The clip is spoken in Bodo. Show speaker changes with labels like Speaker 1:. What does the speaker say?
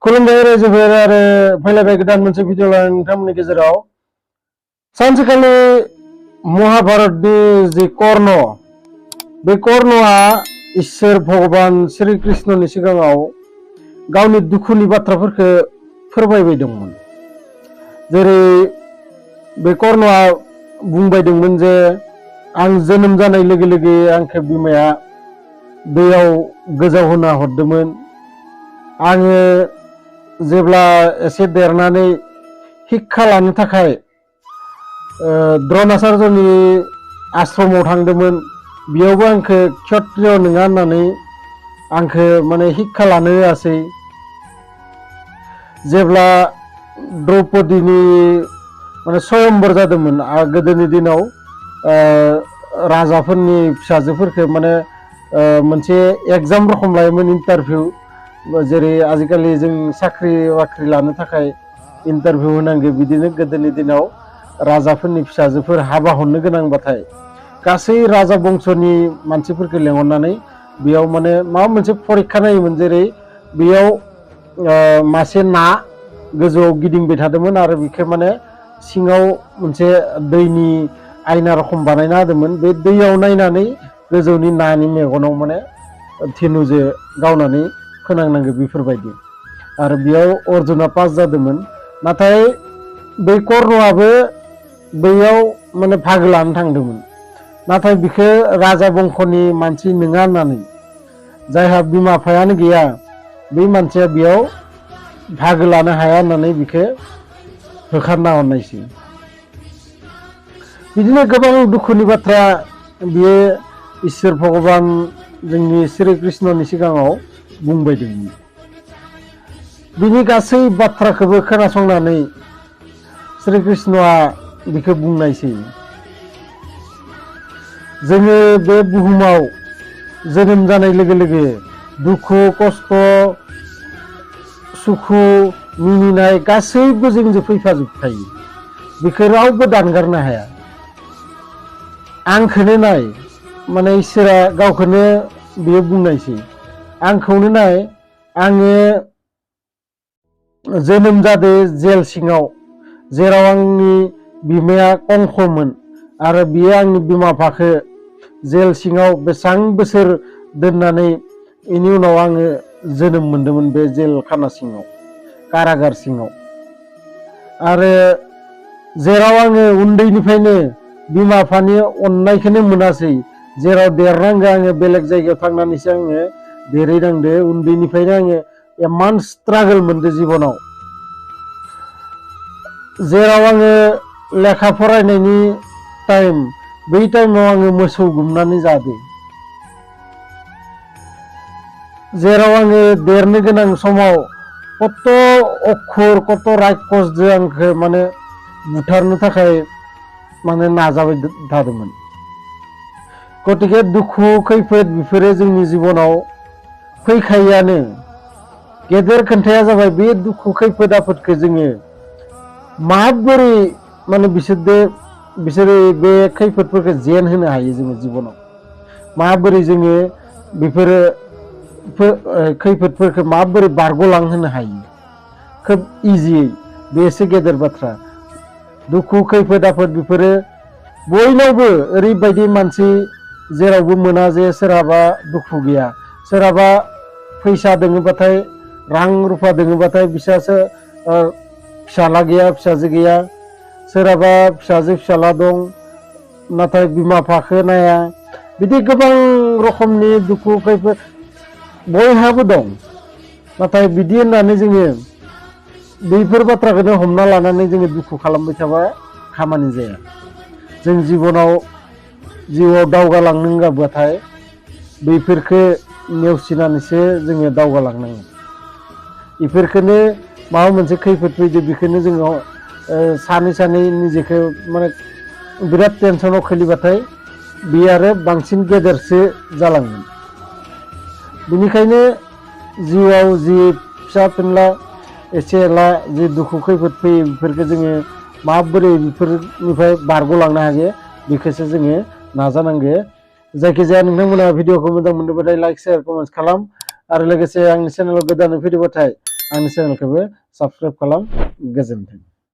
Speaker 1: खुलुमबाय रायजोफोर आरो फैलायबाय गोदान मोनसे भिडिअ लानानै नोंथांमोननि गेजेराव सानसेखालि महाभारतनि जि कर्ण बे कर्णआ इसोर भगवान श्री कृष्णनि सिगाङाव गावनि दुखुनि बाथ्राफोरखौ फोरमायबायदोंमोन। जेरै बे कर्णआ बुंबायदोंमोन जे आं जोनोम जानाय लोगो लोगो आंखौ बिमाया दैयाव गोजाव होना हरदोंमोन। आङो जेब्ला एसे देरनानै शिक्षा लानो थाखाय द्रोणाचार्यनि आश्रमाव थांदोंमोन। बेयावबो आंखौ क्षत्रिय नङा होननानै आंखौ माने शिक्षा लानो होआसै। जेब्ला द्रौपदीनि माने स्वयंवर जादोंमोन गोदोनि दिनाव राजाफोरनि फिसाजोफोरखौ माने मोनसे एग्जाम रखम लायोमोन, इन्टारभिउ। जेरै आजिखालि जों साख्रि बाख्रि लानो थाखाय इन्टारभिउ होनांगौ, बिदिनो गोदोनि दिनाव राजाफोरनि फिसाजोफोर हाबा हरनो गोनांबाथाय गासै राजा बंसनि मानसिफोरखौ लेंहरनानै बेयाव माने माबा मोनसे फरिखा नायोमोन। जेरै बेयाव मासे ना गोजौआव गिदिंबाय थादोंमोन आरो बेखौ माने सिङाव मोनसे दैनि आयना रखम बानायना होदोंमोन। बे दैयाव नायनानै गोजौनि नानि मेगनाव माने धेनुजों गावनानै फोनांनांगौ, बेफोरबायदि। आरो बेयाव अर्जुना पास जादोंमोन। नाथाय बै कर्णआबो बैयाव माने बाहागो लानो थांदोंमोन। नाथाय बिखौ राजा बंखनि मानसि नङा होननानै, जायहा बिमा बिफायानो गैया, बै मानसिया बेयाव बाहागो लानो हाया होननानै बिखौ होखारना हरनायसै। बिदिनो गोबां दुखुनि बाथ्रा बियो इसोर भगवान जोंनि श्री कृष्णनि सिगाङाव बुंबायदोंमोन। बिनि गासै बाथ्राखौबो खोनासंनानै श्री कृष्णआ बिखौ बुंनायसै, जोङो बे बुहुमाव जोनोम जानाय लोगो लोगो दुखु खस्थ सुखु मिनिनाय गासैबो जोंजों फैफाजोबखायो। बेखौ रावबो दानगारनो हाया। आंखौनो नाय, माने इसोरा गावखौनो बियो बुंनायसै, आंखौनो नाय, आङो जोनोम जादों जेल सिङाव, जेराव आंनि बिमाया कंसमोन आरो बियो आंनि बिमा बिफाखौ जेल सिङाव बेसेबां बोसोर दोननानै बेनि उनाव आङो जोनोम मोनदोंमोन बे जेल खाना सिङाव, कारागार सिङाव। आरो जेराव आङो उन्दैनिफ्रायनो बिमा बिफानि अननायखौनो मोनासै, जेराव देरनांगौ आङो बेलेग जायगायाव थांनानैसो आङो देरहैनांदो। उन्दैनिफ्रायनो आङो इमान स्ट्रागल मोनदों जिबनाव। जेराव आङो लेखा फरायनायनि टाइम, बै टाइमाव आङो मोसौ गुमनानै जादों। जेराव आङो देरनो गोनां समाव कत अखुर कत रायखसजों आंखौ माने बुथारनो थाखाय माने नाजाबाय थादोंमोन। गतिके दुखु खैफोद बेफोरो जोंनि जिबनाव फैखायोआनो। गेदेर खोन्थाया जाबाय बे दुखु खैफोद आफोदखौ जोङो माबोरै माने बिसोरो बे खैफोदफोरखौ जेन होनो हायो जोङो जिबनाव। माबोरै जोङो बेफोरो खैफोदफोरखौ माबोरै बारग'लांहोनो हायो खोब इजियै, बेसो गेदेर बाथ्रा। दुखु खैफोद आफोद बेफोरो बयनावबो ओरैबायदि मानसि जेरावबो मोना जे सोरहाबा दुखु गैया। सोरहाबा फैसा दोङोबाथाय, रां रुफा दोङोबाथाय बिसासो फिसाला गैया, फिसाजो गैया। सोरहाबा फिसाजो फिसाला दं नाथाय बिमा बिफाखौ नाया। बिदि गोबां रोखोमनि दुखु खैफोद बयहाबो दं। नाथाय बिदि होननानै जोङो बैफोर बाथ्राखौनो हमना लानानै जोङो दुखु खालामबाय थाबा खामानि जाया। जों जिउआव दावगालांनांगौबाथाय बैफोरखौ नेवसिनानैसो जोङो दावगालांनांगोन। बेफोरखौनो माबा मोनसे खैफोद फैदो बेखौनो जोङो सानै निजेखौ माने बिराद टेनसनाव खोलिबाथाय बे आरो बांसिन गेदेरसो जालांगोन। बेनिखायनो जिउआव जि फिसा फिनला एसे एला जि दुखु खैफोद फैयो बेफोरखौ जोङो माबोरै बेफोरनिफ्राय बारग'लांनो हायो बेखौसो जोङो नाजानांगौ। जायखिजाया नोंथांमोना भिडिअखौ मोजां मोनदोंबाथाय लाइक शेयार कमेन्ट खालाम आरो लोगोसे आंनि चेनेलाव गोदानै फैदोंबाथाय आंनि चेनेलखौबो साबस्क्राइब खालाम। गोजोन्थों।